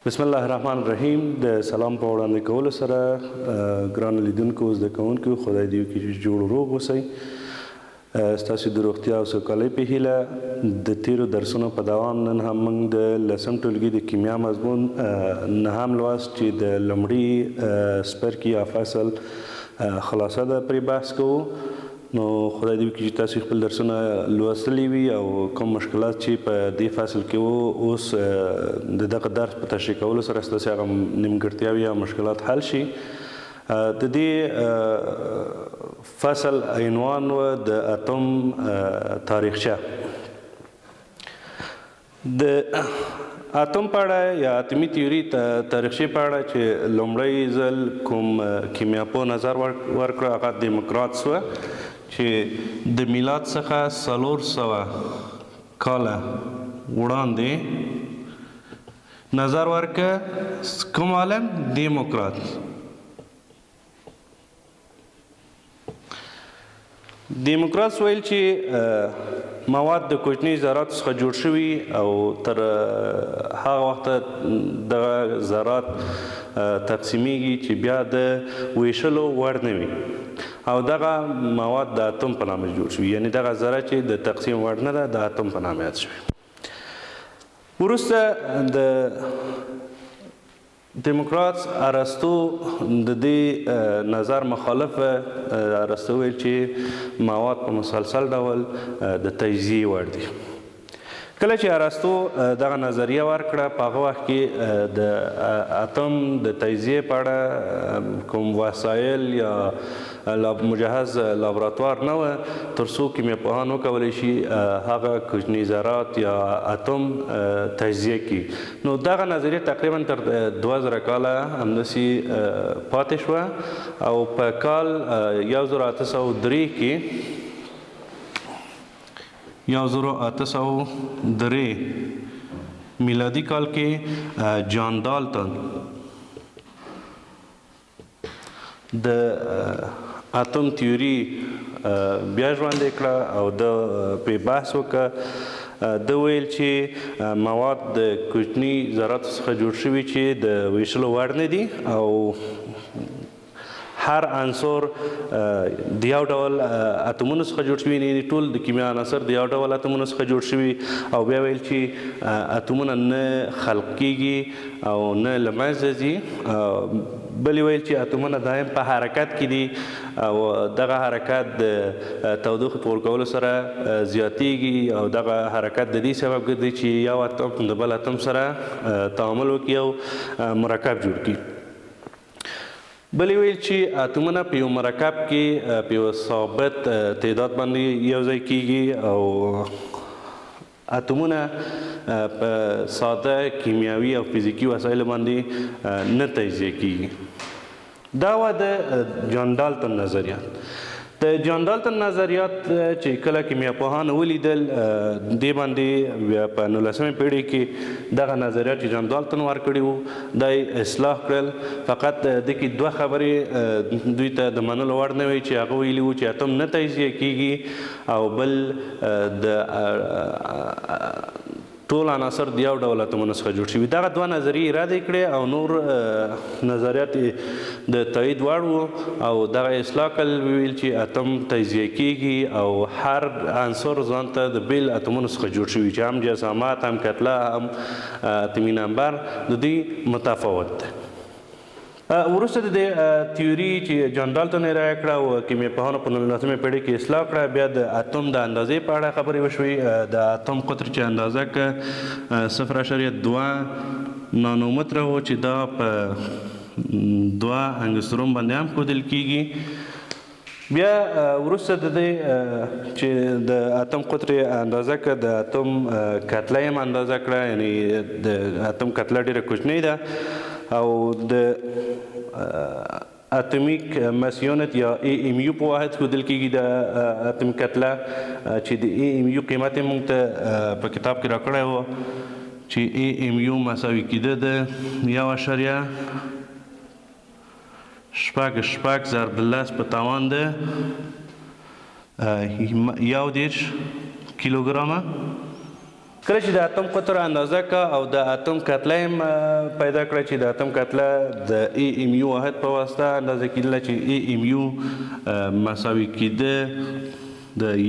بسم الله الرحمن الرحیم. د سلام په وړاندې کولو سره، ګرانو لیدونکو، زده کوونکو، خدای دې وکړي چې جوړ روغ اوسئ. ستاسو د روغتیا او سوکالۍ په هیله، د تیرو درسونو په دوام نن هم موږ د لسم ټولګي د کیمیا مضمون نهم لوست، چې د لومړي څپرکي یا فصل خلاصه ده، پرې بحث کوو. نو خدای دې وکړي چې تاسو خپل درسونه لوستلي وي او کوم مشکلات چې په دې فصل کې وو، اوس د دغه درس په تشریح کولو سره ستاسو هغه نیمګړتیاوې یا مشکلات حل شي. د دې فصل عنوان و د اتم تاریخچه. د اتم په اړه یا اتمي تیوري تاریخچې په اړه چې لومړی ځل کوم کیمیاپوه نظر ورکړ، هغه دیموکرات سوه چې د میلاد څخه 400 کاله وړاندې نظر ورکړ. کوم عالم؟ دیموکرات. دیموکرات ویل چې مواد د کوچني ذراتو څخه جوړ شوي او تر هغه وخته دغه ذرات تقسیمیږي چې بیا د ویشلو وړ نه وي، او دغه مواد د اتم په نامه جوړ شوي، یعنی دغه ذره چې د تقسیم وړ نه ده، د اتم په نامه یاد شوي. وروسته د دیموکرات ارسطو د دې نظر مخالف. ارسطو ویل چې مواد په مسلسل ډول د تجزیې وړ دي. کله چې ارسطو دغه نظریه ورکړه، په هغه وخت کې د اتم د تجزیې په اړه کوم وسایل یا مجهز لابراتوار نه و تر څو کیمیاپوهان وکولی شي هغه کوچني ذرات یا اتم تجزیه کړي. نو دغه نظریه تقریبا تر 2000 کاله همداسې پاتې شوه او په کال 1803 کې، 1803 میلادي کال کې، جان دالتون د اتم تیوري بیا ژوندۍ کړه او د پرې بحث وکړه. ده ویل چې مواد د کوچني ذراتو څخه جوړ شوي چې د ویشلو وړ نه دي، او هر عنصر د یو ډول اتمونو څخه جوړ شوي، یعنی ټول د کیمیا عناصر د یو ډول اتمونو څخه جوړ شوي. او بیا ویل چې اتمونه نه خلق کیږي او نه له منځه ځي. بل ویل چې اتمونه دایم په حرکت کې دي او دغه حرکت د تودوخې په ورکولو سره زیاتیږي، او دغه حرکت د دې سبب ګرځي چې یو اتم د بل اتم سره تعامل وکړي او مرکب جوړ کړي. بل ویل چې اتمونه په یو مرکب کې په یو ثابت تعداد باندې یو ځای کیږي او اتمونه په ساده کیمیاوي او فزیکي وسایلو باندې نه تجزیه کیږي. دا وه د جان دالتون نظریات. د جان دالتون نظریات چې کله کیمیاپوهان ولیدل، دې باندې بیا په 19مې پیړۍ کې دغه نظریات چې جان دالتون ورکړي وو، دا یې اصلاح کړل. فقط دې کې دوه خبرې دوی ته د منلو وړ نه وې، چې هغه ویلي وو چې اتم نه تجزیه کیږي او بل د ټول عناصر د یو ډول اتمونو څخه جوړ شوي. دغه دوه نظریې رد کړې او نور نظریات د تایید وړ وو او دغه اصلاح کړل. ویل چې اتم تجزیه کیږي او هر عنصر ځان ته د بیل اتمونو څخه جوړ شوي، چې هم جسامت، هم کتله، هم اتمي نمبر د دوی متفاوت دی. وروسته د دې تیوري چې جان دالتون ارائه کړه او کیمیاپوهانو په 19مې پیړۍ کې اصلاح کړه، بیا د اتم د اندازې په اړه خبرې وشوې. د اتم قطر چې اندازه که 0.2 نانومتره و، چې دا په 2 انګستروم باندې هم ښودل کیږي. بیا وروسته د دې چې د اتم قطر اندازه کړه، د اتم کتله یې هم اندازه کړه، یعنی د اتم کتله ډېره کوچنۍ ده او د اتمیک mass unit یا AMU په واحد ښودل کیږي د اتم کتله، چې د AMU قیمت یې موږ ته په کتاب کې راکړی و چې AMU مساوي کیده د 1.66 ضرب د 10 په توان د 31 کیلوګرامه. کله چې د اتم قطر اندازه که او د اتم کتله هم پیدا کړه چې د اتم کتله د ای ام یو واحد په واسطه اندازه کېدله چې ای ام یو مساوي کېده د 1.6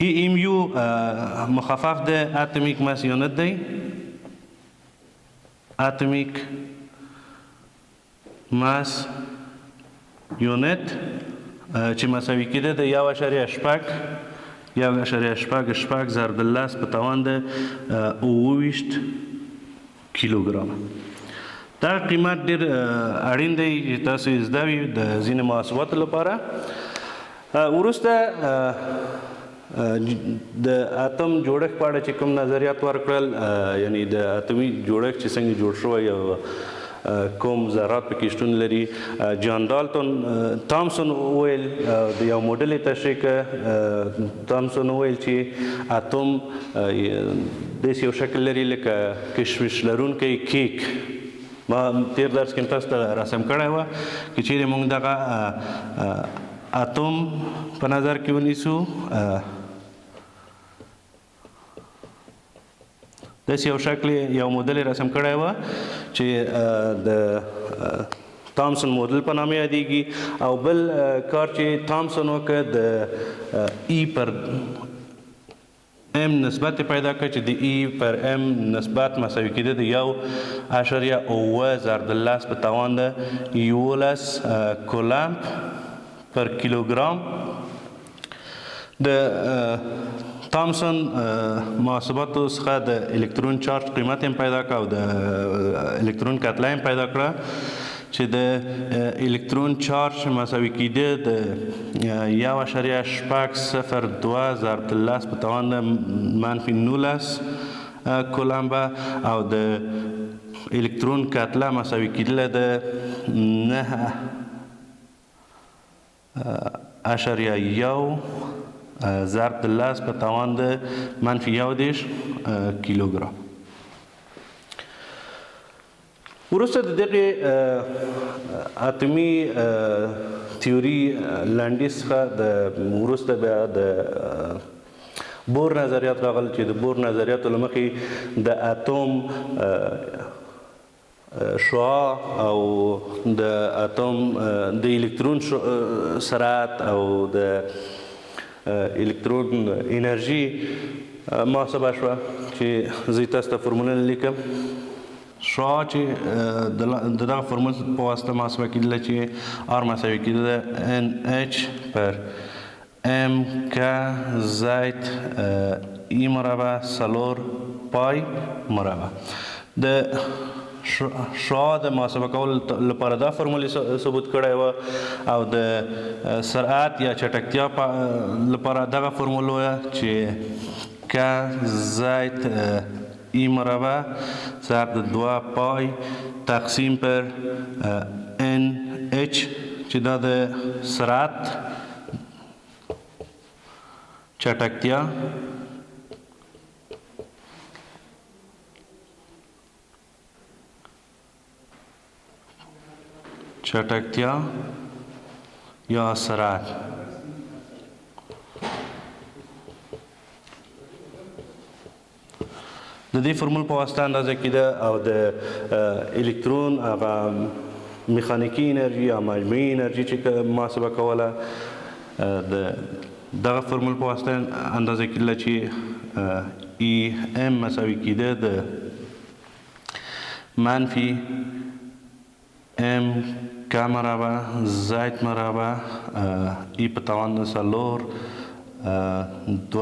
ای ام یو مخفف د atomic mass unit دی، atomic mass unit چې مساوي کېده د 1.6 1.66 ضرب د 10 په توان د 27 کیلوګرام. دا قیمت ډېر اړین دی چې تاسو یې زده وي د ځینې محاسباتو لپاره. وروسته د اتم جوړښت په اړه چې کوم نظریات ورکړل، یعنی د اتمي جوړښت چې څنګه جوړ شوی او کوم ذرات پکې شتون لري، جان دالتون تامسون وویل، د یو موډل یې تشریح کړ. تامسون وویل چې اتم داسې یو شکل لري لکه کشمش لرونکی کیک. ما تېر درس کې تاسو ته رسم کړی وه که چیرې موږ دغه اتم په نظر کې ونیسو، داسې یو شکل یو مودل یې رسم کړی وه چې د تامسون مودل په نامه یادېږي. او بل کار چې تامسون وکړ د ای پر ام نسبت یې پیدا کړ چې د ای پر ام نسبت مساوي کېده د 1.7 ضرب د 10 په توان د 11 کولمب پر کیلوګرام. د تامسون محاسباتو څخه د الکترون چارج قیمت هم پیدا کړ او د الکترون کتله هم پیدا کړه چې د الکترون چارج مساوي کېده د 1.602 ضرب د 10 په توان د منفي 19 کولمبه او د الکترون کتله مساوي کېدله د 9.1 ضرب د 10 په توان د منفي 31 کیلوګرام. وروسته د دغې اتمي تیوري لنډیز څخه د وروسته بیا د بور نظریات راغل چې د بور نظریاتو له مخې د اتم شعاع او د اتم د الکترون سرعت او د الکترون انرژي محاسبه شوه چې زه یې تاسو ته فرمولونه لیکم. شعاع چې د دغه فرمول په واسطه محاسبه کېدله چې آر مساوي کېدله ان اچ پر ام ک زائد ای مربع څلور پای مربع. د شعاع د محاسبه کولو لپاره دا فرمول یې ثبوت کړی و او د سرعت یا چټکتیا لپاره دغه فرمول و چې ک زائد ای مربع ضرب د 2 پای تقسیم پر ان اچ چې دا د سرعت چټکتیا یا سرعت د دې فرمول په واسطه اندازه کېده او د الکترون هغه میخانیکي انرژي یا مجموعي انرژي چې محاسبه کوله د دغه فرمول په واسطه اندازه کېدله چې ای ام مساوي کېده د منفي ام ک مربع زائد مربع ای په توان د 4 2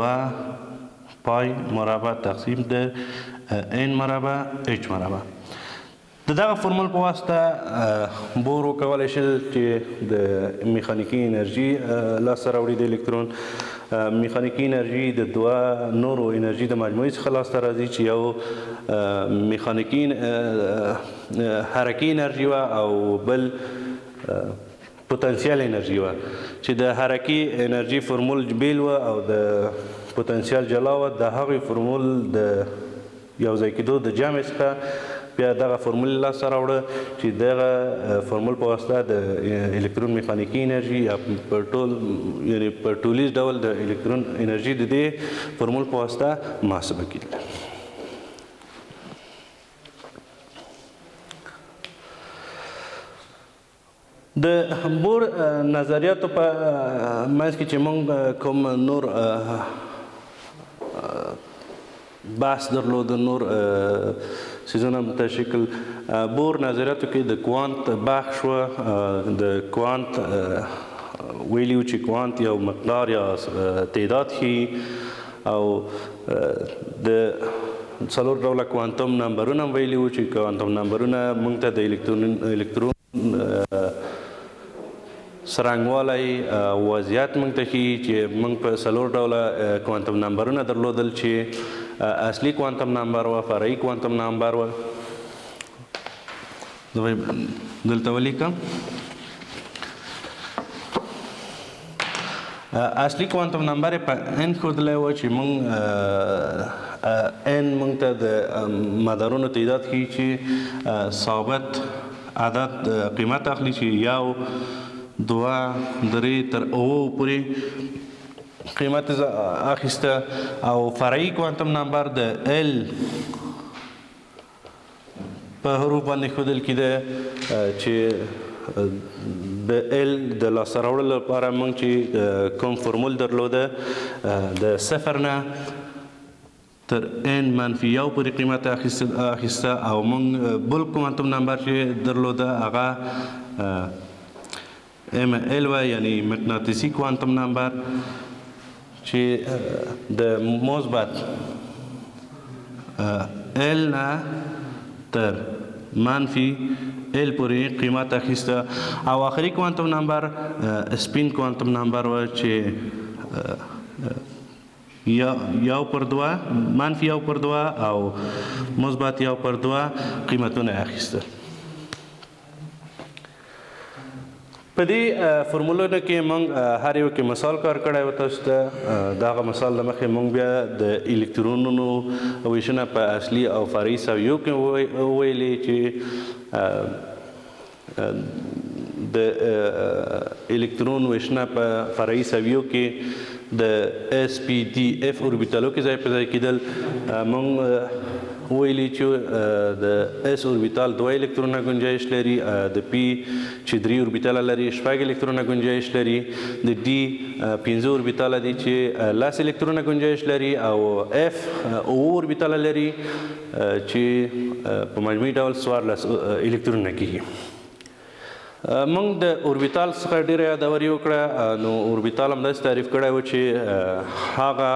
پای مربع تقسیم د ان مربع اچ مربع. د دغه فرمول په واسطه بور وکولی شل چې د میخانیکي انرژي لاسته راوړي. د الکترون میخانیکي انرژي د دوه نورو انرژي د مجموعې څخه لاسته راځي چې یو میخانیکي حرکي انرژي وه او بل پوتنسیال انرژي وه چې د حرکي انرژي فرمول بیل وه او د پوتنسیال جلا وه. د هغې فرمول د یو ځای کېدو د جمع څخه بیا دغه فرمول لاسته راوړه چې دغه فرمول په واسطه د الکترون میخانیکي انرژي یا په ټول یعنی په ټولیز ډول د الکترون انرژي د دې فرمول په واسطه محاسبه کېدله. د بور نظریاتو په منځ کې چې موږ کوم نور بحث درلود، نور څیزونه تشریح کړل، بور نظریاتو کې د کوانت بحث شوه. د کوانت ویلي و چې کوانت یو مقدار یا تعداد ښیي او د څلور ډوله کوانتوم نمبرونه هم ویلي وو چې کوانتوم نمبرونه موږ ته د الکترون څرنګوالی وضعیت موږ ته ښیي چې موږ په څلور ډوله کوانتوم نمبرونه درلودل چې اصلي کوانتوم نمبر و، فرعي کوانتوم نمبر و. زه به دلته ولیکم. اصلي کوانتوم نمبر یې په n ښودلی و چې موږ n موږ ته د مدارونو تعداد ښیي چې ثابت عدد قیمت اخلي چې 1، 2، 3 تر 7 پورې قیمت اخیسته. او فرعي کوانتوم نمبر د L په حروف باندې ښودل کېده چې د L د لاسته راوړلو لپاره موږ چې کوم فرمول درلوده د 0 نه تر n منفي 1 پورې قیمت اخیسته. او موږ بل کوانتوم نمبر چې درلوده هغه ام ال و، یعنی مقناطیسي کوانتوم نمبر چې د مثبت ال نه تر منفي ال پورې قیمت اخیسته. او آخري کوانتوم نمبر سپین کوانتوم نمبر و چې 1/2، منفي 1/2 او مثبت 1/2 قیمتونه اخیستل. په دې فرمولونو کې موږ هر یو کې مثال کار کړی و تاسو ته. دغه مثال له مخې موږ بیا د الکترونونو ویشنه په اصلي او فرعي سویو کې وویلې چې د الکترون ویشنه په فرعي سویو کې د اس پی ډي اف اوربیتالو کې ځای په ځای کېدل. موږ ویلي چې د اس اوربیتال 2 الکترونه گنجایش لري، د پی چې 3 اوربیتاله لري 6 الکترونه گنجایش لري، د ډي 5 اوربیتاله دي چې 10 الکترونه گنجایش لري، او اف 7 اوربیتاله لري چې په مجموعي ډول 14 الکترونه کېږي. موږ د اوربیتال څخه ډېره یادوري وکړه. نو اوربیتال هم داسې تعریف کړی و چې هغه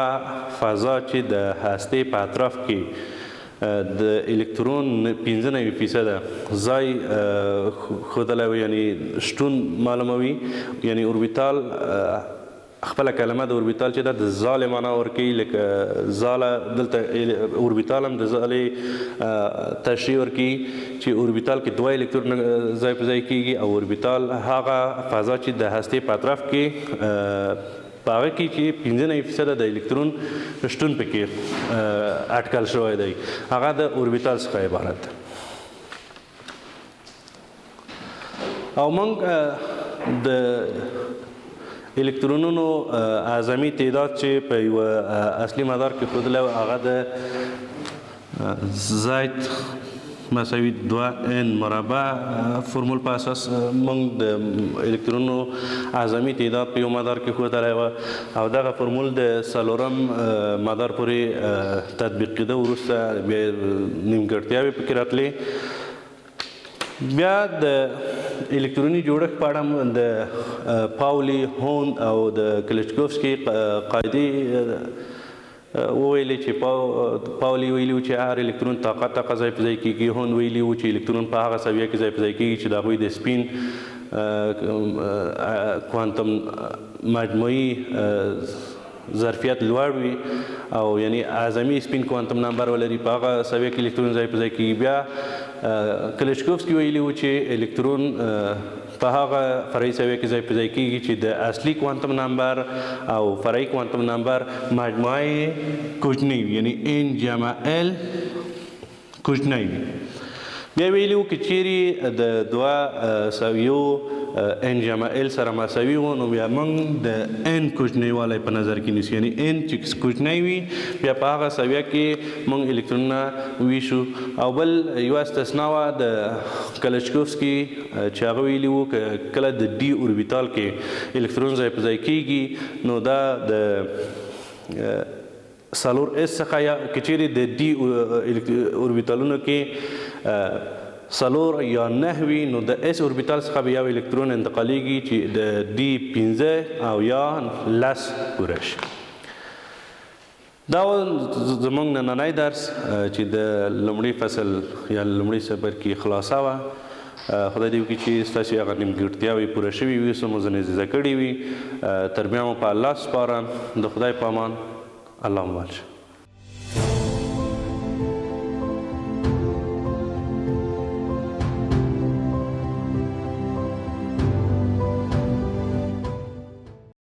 فضا چې د هستې په اطراف کې د الکترون 95% ځای ښودلی وي، یعنی شتون معلوموي. یعنی اوربیتال خپله کلمه د اوربیتال چې ده د ځالې معنا ورکوي، لکه ځاله دلته اوربیتال هم د ځالې تشریح ورکوي چې اوربیتال کې 2 الکترون ځای په ځای کېږي. او اوربیتال هغه فضا چې د هستې په اطراف کې په هغه کې چې 95% د الکترون شتون پکې اټکل شوی دی، هغه د اوربیتال څخه عبارت ده. او موږ د الکترونونو اعظمي تعداد چې په یوه اصلي مدار کې ښودلی و هغه د زاید مساوي 2 n مربع فرمول په اساس موږ د الکترونونو اعظمي تعداد په یو مدار کې ښودلی و. او دغه فرمول د څلورم مدار پورې تطبیق کېده، وروسته بیا نیمګړتیاوې پکې راتلې. بیا د الکتروني جوړښت په اړه د پاولي هوند او د کلچکوفسکي قاعدې وویلې چې پاولي ویلي و چې هر الکترون طاقه طاقه ځای په ځای کېږي. هوند ویلي و چې الکترون په هغه سویه کې ځای په ځای کېږي چې د هغوی د سپین کوانتم مجموعي ظرفیت لوړ وي او یعنی اعظمي سپین کوانتم نمبر ولري، په هغه سویه کې الکترون ځای په ځای کېږي. بیا کلچکوفسکي ویلي و چې الکترون په هغه فرعي سویه کې ځای په ځای کېږي چې د اصلي کوانتم نمبر او فرعي کوانتم نمبر مجموعه یې کوچنۍ وي، یعنی n جمع l کوچنۍ وي. بیا ویلي وو که چیرې د دوه سویو ان جمع ال سره مساوي وو، نو بیا موږ د ان کوچنیوالی په نظر کې نیسو، یعنی ان چې کوچنی وي بیا په هغه سویه کې موږ الکترونونه ویشو. او بل یوه استثنا وه د کلچکوفسکي چې هغه ویلي وو که کله د ډي اوربیتال کې الکترون ځای په ځای کیږي، نو دا د 4 اس څخه، یا که چیرې د ډي اوربیتالونو کې 4 یا 9 وي، نو د اس اوربیتال څخه به یو الکترون انتقالیږي چې د ډي 5 او یا 10 پوره شي. دا زموږ نننی درس چې د لومړي فصل یا لومړي څپرکي خلاصه وه. خدای دې وکړي چې ستاسو هغه نیمګړتیاوې پوره شوي وي، څه مو ځینې زده کړي وي. تر بیا مو په الله سپارم، د خدای په امان، الله مو مل شه.